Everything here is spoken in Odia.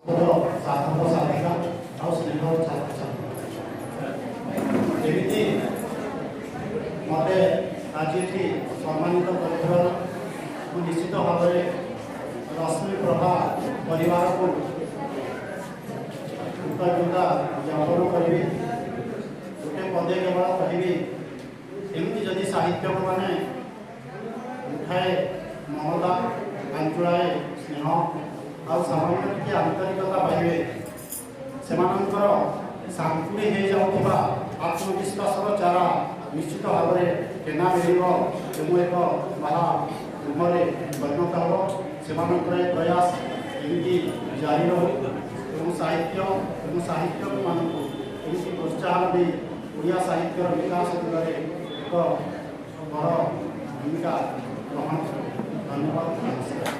ସାଧକ ସାଧିକା ଆଉ ସ୍ନେହ ଛାତ୍ରଛାତ୍ରୀ, ଏମିତି ମୋତେ ଆଜି ଏଠି ସମ୍ମାନିତ କରିଥିବାରୁ ମୁଁ ନିଶ୍ଚିତ ଭାବରେ ରଶ୍ମି ପ୍ରଭା ପରିବାରକୁ କୃତଜ୍ଞତା ଜ୍ଞାପନ କରିବି। ଗୋଟେ ପଦେ କେବଳ କହିବି, ଏମିତି ଯଦି ସାହିତ୍ୟକମାନେ ମୁଠାଏ ମମତା, ଆଞ୍ଚୁଳାଏ ସ୍ନେହ ଆଉ ସାମାନ୍ୟ ଟିକେ ଆନ୍ତରିକତା ପାଇବେ, ସେମାନଙ୍କର ସାଙ୍କୁଡ଼ି ହେଇଯାଉଥିବା ଆତ୍ମବିଶ୍ୱାସର ଚାରା ନିଶ୍ଚିତ ଭାବରେ କେନା ମିଳିବ ଏବଂ ଏକ ମହା ଗୃହରେ ପରିଣତ ହେବ। ସେମାନଙ୍କର ଏ ପ୍ରୟାସ ଏମିତି ଜାରି ରହୁ ଏବଂ ସାହିତ୍ୟ ଏବଂ ସାହିତ୍ୟକମାନଙ୍କୁ ଏମିତି ପ୍ରୋତ୍ସାହନ ଦେଇ ଓଡ଼ିଆ ସାହିତ୍ୟର ବିକାଶ ଦିଗରେ ଏକ ବଡ଼ ଭୂମିକା ଗ୍ରହଣ କରିବେ। ଧନ୍ୟବାଦ, ନମସ୍କାର।